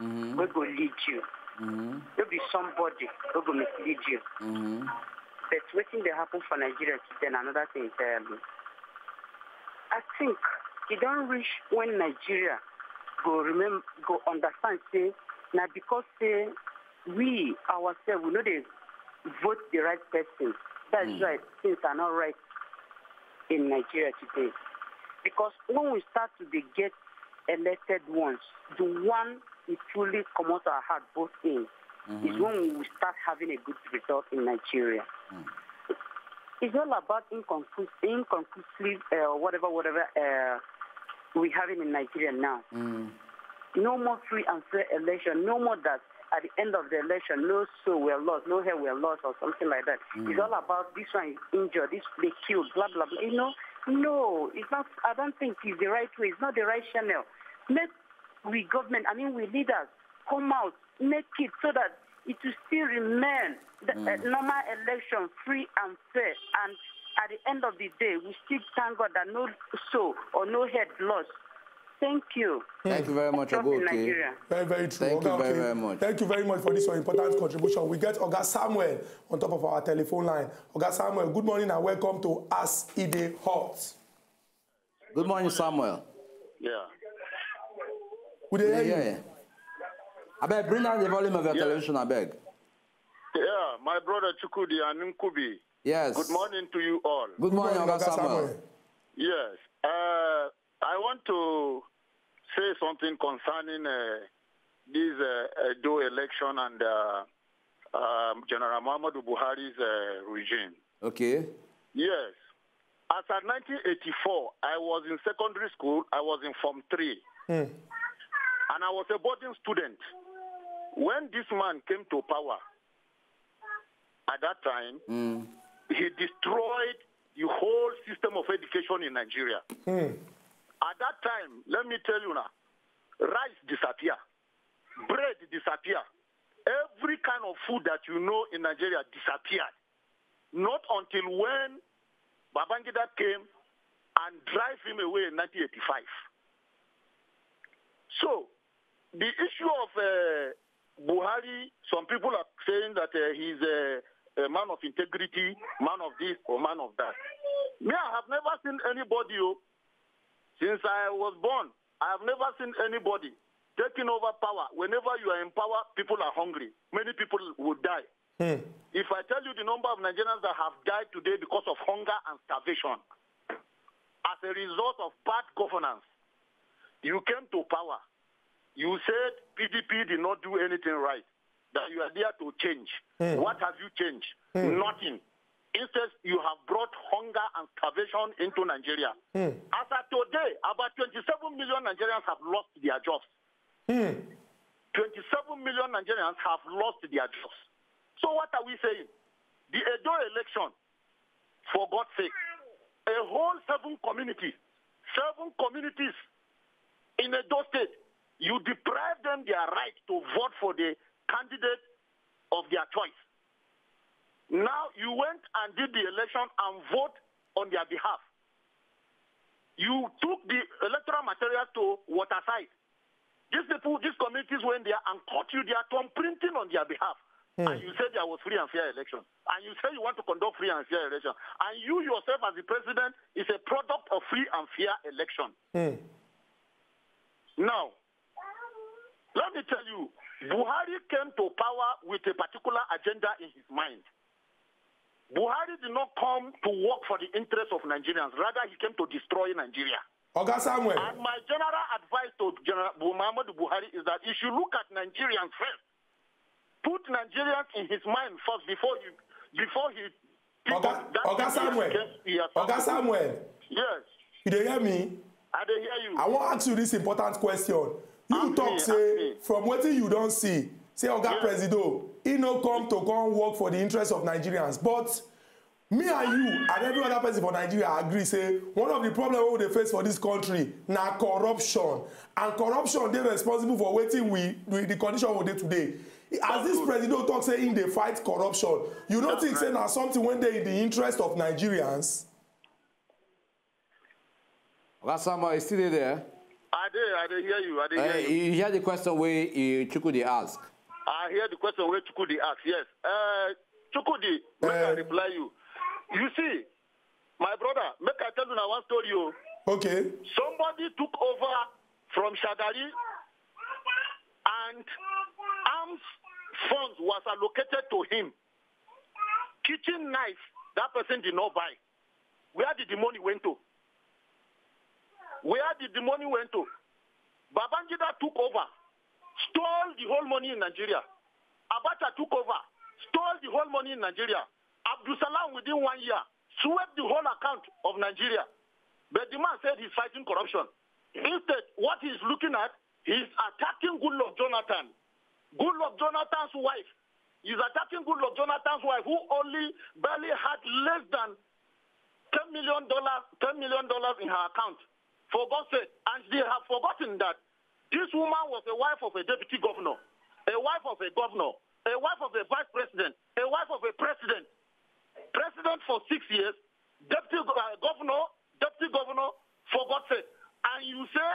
Mm-hmm. wey go lead you. Mm-hmm. No be somebody wey go mislead you. Mm-hmm. But wetin dey happen for Nigeria today na another thing entirely. I think e don reach when Nigeria go remember, go understand say na because say we ourselves we no dey vote the right person. That's Mm. why things are not right in Nigeria today. Because when we start to dey get elected ones, the one we truly comot our heart both in is when we will start having a good result in Nigeria. It's all about inconclusive, inconclusive uh, whatever, whatever uh, we having in Nigeria now. Mm. No more free and fair election. No more that at the end of the election, no soul were lost, no hair were lost, or something like that. It's all about this one is injured, this they killed, blah blah blah. You know, no, it's not. I don't think it's the right way. It's not the right channel. Make we government, I mean, we leaders come out, make it so that it will still remain the, a normal election, free and fair. And at the end of the day, we still thank God that no soul or no head lost. Thank you. Thank you very much, Trust Ogo in Oke. Nigeria. Very, very true. Thank Oga you very, Oke, very much. Thank you very much for this your important contribution. We get Oga Samuel on top of our telephone line. Oga Samuel, good morning and welcome to As E Dey Hot. Good morning, Samuel. Yeah. We dey Yeah, hear yeah, you. yeah. Abeg, bring down the volume of your Yeah. television, abeg. Yeah, my brother Chukudi and Nkubi. Yes. Good morning to you all. Good morning, Oga Samuel. Yes. Uh, I want to say something concerning uh, this uh, Edo election and uh, um, General Muhammadu Buhari's uh, regime. Okay. Yes. As at nineteen eighty-four, I was in secondary school. I was in Form three. And I was a boarding student. When this man came to power, at that time, he destroyed the whole system of education in Nigeria. At that time, let me tell you now, rice disappear, bread disappear, every kind of food that you know in Nigeria disappeared. Not until when Babangida came and drive him away in nineteen eighty-five. So, the issue of uh, Buhari, some people are saying that uh, he's a, a man of integrity, man of this or man of that. Me, I have never seen anybody, oh, since I was born, I have never seen anybody taking over power. Whenever you are in power, people are hungry. Many people will die. If I tell you the number of Nigerians that have died today because of hunger and starvation as a result of bad governance, you came to power. You said P D P did not do anything right, that you are there to change. What have you changed? Nothing. Instead, you have brought hunger and starvation into Nigeria. As of today, about twenty-seven million Nigerians have lost their jobs. twenty-seven million Nigerians have lost their jobs. So what are we saying? The Edo election, for God's sake, a whole seven community, seven communities in Edo State, you deprive them their right to vote for the candidate of their choice. Now you went and did the election and vote on their behalf. You took the electoral material to Waterside. These people, these communities went there and caught you there, thumbprinting on their behalf. And you said there was free and fair election. And you say you want to conduct free and fair election. And you yourself as the president is a product of free and fair election. Now, let me tell you, Buhari came to power with a particular agenda in his mind. Buhari did not come to work for the interests of Nigerians. Rather, he came to destroy Nigeria. Oga Samuel. And my general advice to General Bu- Muhammadu Buhari is that he should look at Nigerians first. Put Nigerians in his mind first before you before he. Oga, Oga Samuel. Oga Samuel. Yes. You dey hear me? I dey hear you. I wan ask you this important question. You talk say from wetin you don see, say Oga Presido, he no come to come work for the interest of Nigerians. But me and you and every other person for Nigeria agree say one of the problem wey we dey face for this country na corruption. And corruption dey responsible for wetin we, we the condition we dey today. As this Presido talk say he dey fight corruption, you no think say na something wey dey in the interest of Nigerians? Oga Samuel, you still dey there? I dey, I dey hear you, I dey hear you. You hear the question wey uh, Chukudi ask? I hear the question wey Chukudi ask, yes. Uh, Chukudi, make I reply you. You see, my brother, make I tell you now one story. Oh. Okay. Somebody took over from Shagari and arms funds was allocated to him. Kitchen knife, that person did not buy. Where did the money went to? Where did the money went to? Babangida took over, stole the whole money in Nigeria. Abacha took over, stole the whole money in Nigeria. Abdul Salam, within one year, swept the whole account of Nigeria. But the man said he's fighting corruption. Instead, what he's looking at, he's attacking Goodluck Jonathan. Goodluck Jonathan's wife. He's attacking Goodluck Jonathan's wife, who only barely had less than ten million dollars, ten million dollars in her account. For God's sake, and they have forgotten that this woman was a wife of a deputy governor, a wife of a governor, a wife of a vice president, a wife of a president, president for six years, deputy uh, governor, deputy governor, for God's sake. And you say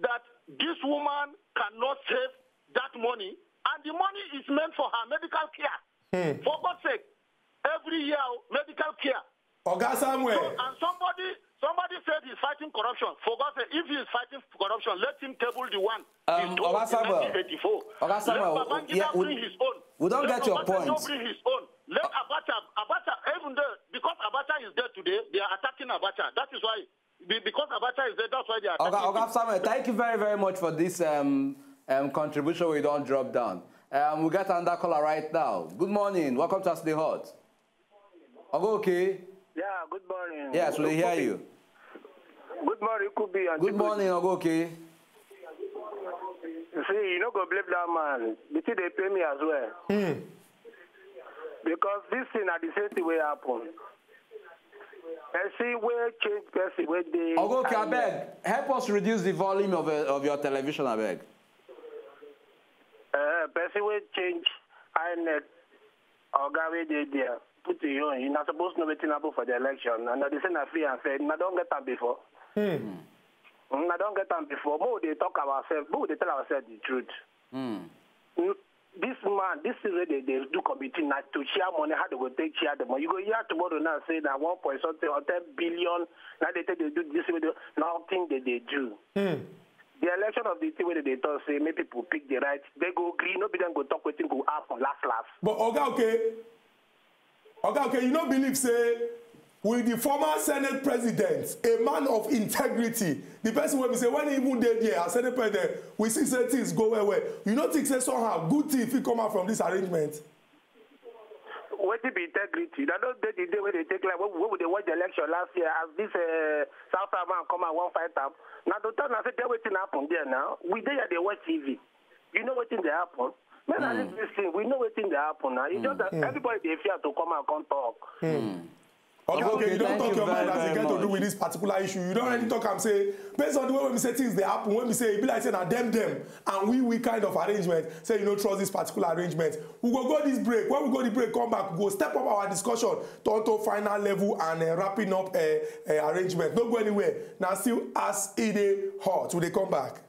that this woman cannot save that money, and the money is meant for her medical care. Hmm. For God's sake, every year, medical care. Oga Samuel. So, and somebody, somebody said he's fighting corruption. For God's sake, if he is fighting corruption, let him table the one. Um, Oga Samuel. Oga Samuel. Let Babangida yeah, bring his own. We don't Let get your Obasanjo point. bring his own. Let Abacha, Abacha, even though, because Abacha is there today, they are attacking Abacha. That is why, be- because Abacha is there, that's why they are Oga, attacking Oga him. Samuel, thank you very, very much for this um, um, contribution. We don't drop down. Um, we got another caller right now. Good morning. Welcome to Us the Hot. Oga, okay? Yeah, good morning. Yes, we hear you. Good morning, Kubi and Good Chiku. Morning, Oga, okay? You see, you no go blame that man. The thing they pay me as well. Because this thing at the same thing will happen. Person wey change person wey dey. Oga, okay, I beg. Help us reduce the volume of, uh, of your television, I beg. Uh, person wey change I N E C oga wey dey there put e own. You not supposed to know wetin happen for the election. And I dey say na free and fair. I don get am before. I don get am before. Make we dey talk ourselves. Make we dey tell ourselves the truth. N- This man, this thing wey dey dey do committee na to share money. How they go take share the money? You go hear tomorrow now say na one point something or ten billion. Now they take dey do this way. Nothing they dey do. The election of the thing wey they dey talk say make people pick the right. They go gree. No be them go talk wetin go happen last last. But Oga, okay, Oga, okay, you no believe say with the former Senate president, a man of integrity, the person wey be say when he even dey there as Senate president, we see say things go well well. You no think say somehow good thing fit come out from this arrangement? Wetin be integrity? Na those dey the day wey they take life. When, when we dey watch the election last year, as this uh, South African man come and wan fight am, na to tell na say get wetin happen there now. We dey here dey watch T V. You know wetin dey happen. Make I leave this thing. We know wetin dey happen now. You just that everybody dey fear to come and come talk. Okay, okay, you don't Thank talk you your very, mind as very it get to do much. With this particular issue. You don't really talk and say, based on the way we say things they happen, when we say it be like say na them them and we we kind of arrangement, say you no trust this particular arrangement. We go go this break. When we go the break, come back, we go step up our discussion to, to final level and uh, wrapping up uh, uh, arrangement. Don't go anywhere. Now still as it dey hot. We dey come back.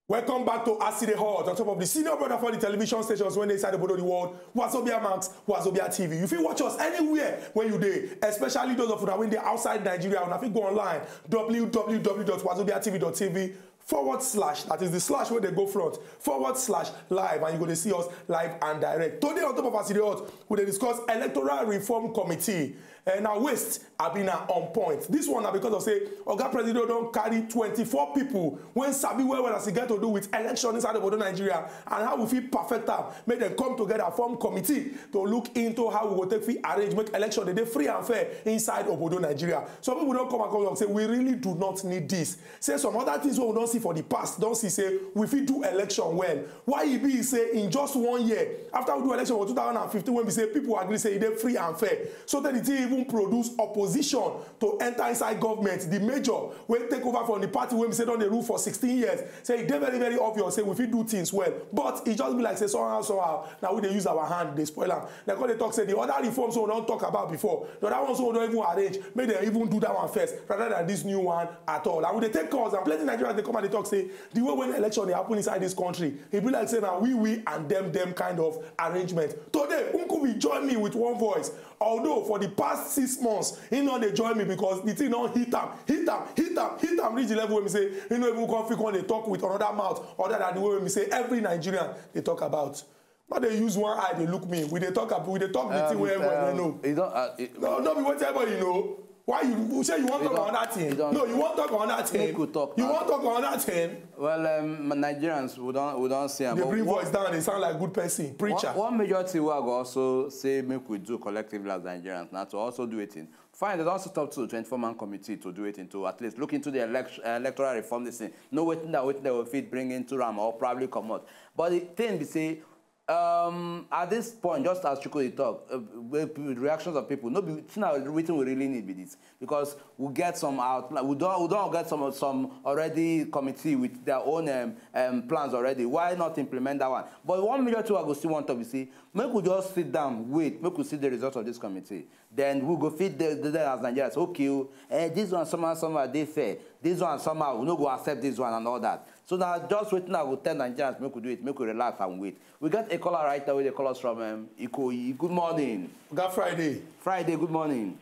Welcome back to Aside Hot on top of the senior brother for the television stations when they inside the body of the world, Wazobia Max, Wazobia T V. You fit watch us anywhere when you dey, especially those of una when they outside Nigeria. Una fit go online, w w w dot wazobia t v dot t v forward slash, that is the slash where they go front, forward slash live, and you go to see us live and direct. Today on top of Aside Hot, we dey discuss Electoral Reform Committee. And now waste, I been on point. This one now because of say Oga President don't carry twenty-four people when sabi well well as e get to do with election inside of Obodo Nigeria and how we fit perfect am. Make them come together, form committee to look into how we go take fit arrange make election dey dey free and fair inside Obodo Nigeria. Some people don't come and come and say we really do not need this. Say some other things wey we don see for the past don see say we fit do election well. Why e be say in just one year after we do election for two thousand and fifteen, when we say people agree say e dey free and fair, so that the thing even produce opposition to enter inside government, the major wey take over from the party wey we say don dey rule for sixteen years, say e dey very very obvious say we fit do things well, but e just be like say somehow somehow na we dey use our hand dey spoil am. Dem come dey talk say the other reforms wey we don talk about before, the other ones wey we don even arrange, make dem even do that one first rather than this new one at all. And we dey take calls and plenty Nigerians dey come and dey talk say the way when election dey happen inside this country, e be like say na we we and them them kind of arrangement. Today, Nkubi join me with one voice. Although for the past six months, he no dey join me because the thing don hit am, hit am, hit am, hit am reach the level wey be say he no even come fit come dey talk with another mouth other than the way wey be say every Nigerian dey talk about. No dey use one eye dey look me. We dey talk ab- we dey talk the thing wey everybody know. You don't, uh, you, No, no be wetin everybody know. Why you, you say you wan You talk don't- another thing? you don't- No, you wan talk another thing. Make we talk You now. Wan talk another thing? Well, um, Nigerians, we don't we don't see am. Dey But bring one- voice down dey sound like good person, preacher. One, one major thing wey I go also say make we do collectively as Nigerians na to also do wetin. Fine, they don set up to twenty-four man committee to do wetin, to at least look into the election, electoral reform this thing. Know wetin that wetin they will fit bring into am or probably comot. But the thing be say, um, at this point, just as Chuku dey talk, uh, with reactions of people, no be wetin na wetin we really need be this, because we get some out, we don we don get some some already committee with their own um, um, plans already. Why not implement that one? But one major thing I go still want to be say, make we just sit down, wait, make we see the result of this committee. Then we go fit the, the, the as Nigerians. Okay, oh, eh, this one somehow somehow dey fair. This one somehow we no go accept this one and all that. So now just waiting, I go tell Nigerians make we do it, make we relax and wait. We got a caller right away. They call us from um, Ikoyi. Good morning. Oga Friday. Friday. Good morning.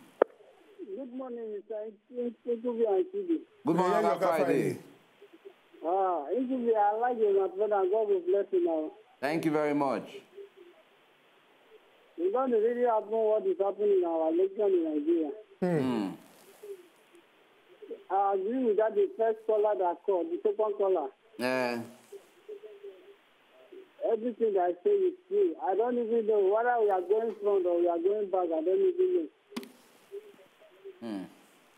Good morning, Mister Nkubi and Chidi. Good morning, Yeah, yeah, Oga Oga Friday. Ah, Nkubi, I like you, my brother. God will bless you now. Thank you very much. You don't really happen what is happening in our election in Nigeria. Hmm. I agree with that, the first caller that called, the second caller. Eh, Everything that I say is true. I don't even know whether we are going front or we are going back. I don't even know. hmm.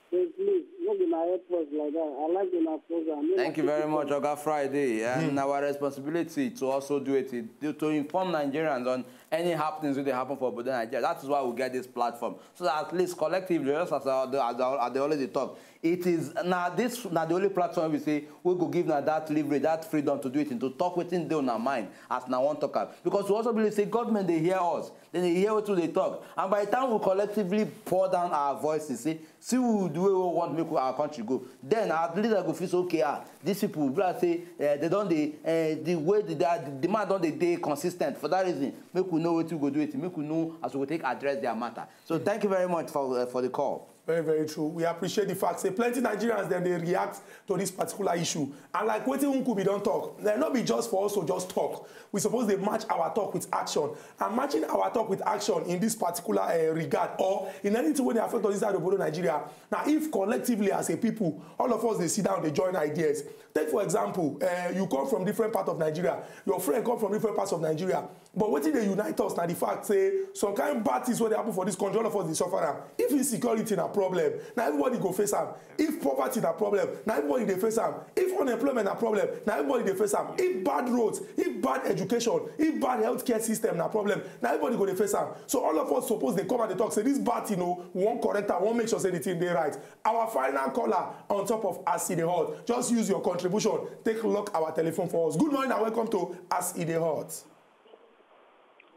So please, no be my help us like that. I like una program. Make Thank you una very keep much, it up. Oga Friday. And our responsibility to also do it is to, to inform Nigerians on any happenings that they happen for Obodo Nigeria. That is why we get this platform. So that at least collectively, just as I, as I, as they already talk, it is now this now the only platform we say we go give now that leverage, that freedom to do it and to talk within their own mind as now one talker. Because we also believe say government they hear us, then they hear what they talk. And by the time we collectively pour down our voices, say, see we do we want make our country go. Then at least I go feel say, okay, ah, these people, we like say uh, they don't they uh, the way the, the demand don't they they consistent. For that reason, make we know what we go do it, make we know as we go take address their matter. So thank you very much for uh, for the call. Very, very true. We appreciate the fact say plenty Nigerians then they react to this particular issue. And like wetin Nkubi don talk, dem no be just for us to just talk. We suppose dey match our talk with action. And matching our talk with action in this particular uh, regard or in anything wey dey affect us inside obodo Nigeria, na if collectively as a people, all of us dey sit down, dey join ideas. Take for example, uh, you come from different part of Nigeria, your friend come from different parts of Nigeria, but wetin dey unite us na the fact say some kind bad things wey dey happen for this country, all of us dey suffer am. If insecurity na problem, na everybody go face am. If poverty na problem, na everybody dey face am. If unemployment na problem, na everybody dey face am. If bad roads, if bad education, if bad healthcare system na problem, na everybody go dey face am. So all of us suppose dey come and dey talk say this bad thing o, we wan correct am, we wan make sure say the thing dey right. Our final caller on top of As E Dey Hot. Just use your contribution, take lock our telephone for us. Good morning and welcome to As E Dey Hot.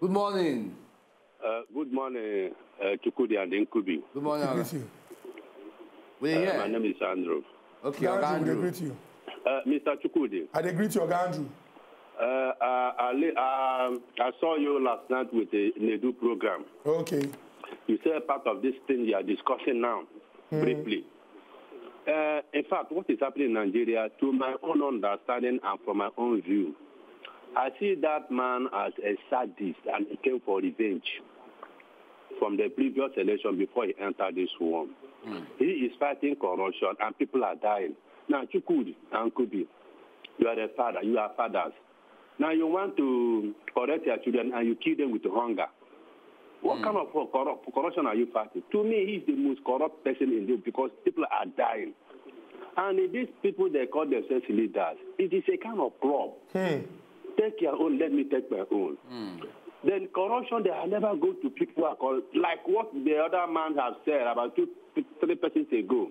Good morning. Uh, good morning, uh, Chukwudi and Nkubi. Good morning. Greet you. We Uh, here. My name is Andrew. Okay, Oga Oga Andrew, we dey Andrew. Greet you. Uh, Mister Chukwudi, I dey greet you, Oga Andrew. uh, uh, I, li- um, I saw you last night with the Nedu program. Okay. You said part of this thing you are discussing now, briefly. Uh, in fact, what is happening in Nigeria, to my own understanding and from my own view, I see that man as a sadist and he came for revenge from the previous election before he entered this one. He is fighting corruption and people are dying. Now, Chukwudi and Kubi, you are a father, you are fathers. Now you want to correct your children and you kill them with hunger. What kind of corrupt, corruption are you fighting? To me, he's the most corrupt person in this because people are dying. And if these people they call themselves leaders, it is a kind of club. Take your own, let me take my own. Then corruption, they are never going to people who are called, like what the other man have said about two, three persons ago.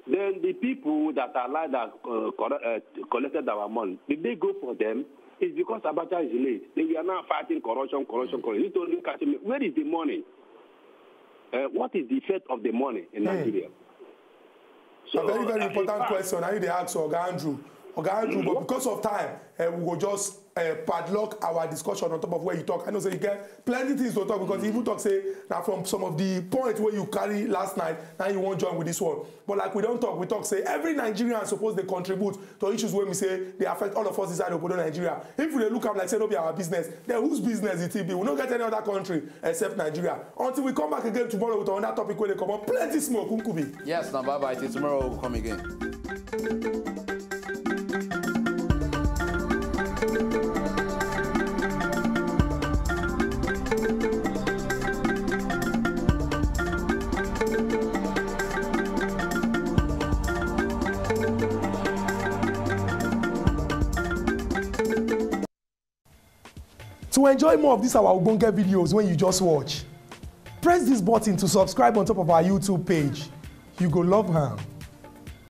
Then the people that are like that uh, corre- uh, collected our money, did they go for them? It's because Abacha is late. They were now fighting corruption, corruption, corruption. You told me, Kashmir, where is the money? Uh, what is the effect of the money in Nigeria? A very, very uh, important in fact, question. Now you dey ask Oga Andrew. Oga Andrew, but because of time, uh, we go just uh, padlock our discussion on top of where you talk. I know say you get plenty things to talk because you even talk say now from some of the points where you carry last night, now you won't join with this one. But like we don't talk, we talk say every Nigerian supposed to contribute to issues where we say they affect all of us inside Obodo Nigeria. If we dey look am like say no be our business, then whose business it be? We no get any other country except Nigeria. Until we come back again tomorrow with another topic where they come up plenty smoke, Nkubi. Yes, now bye bye. Till tomorrow we'll come again. To enjoy more of these our ogbonge videos when you just watch, press this button to subscribe on top of our YouTube page. You go love am.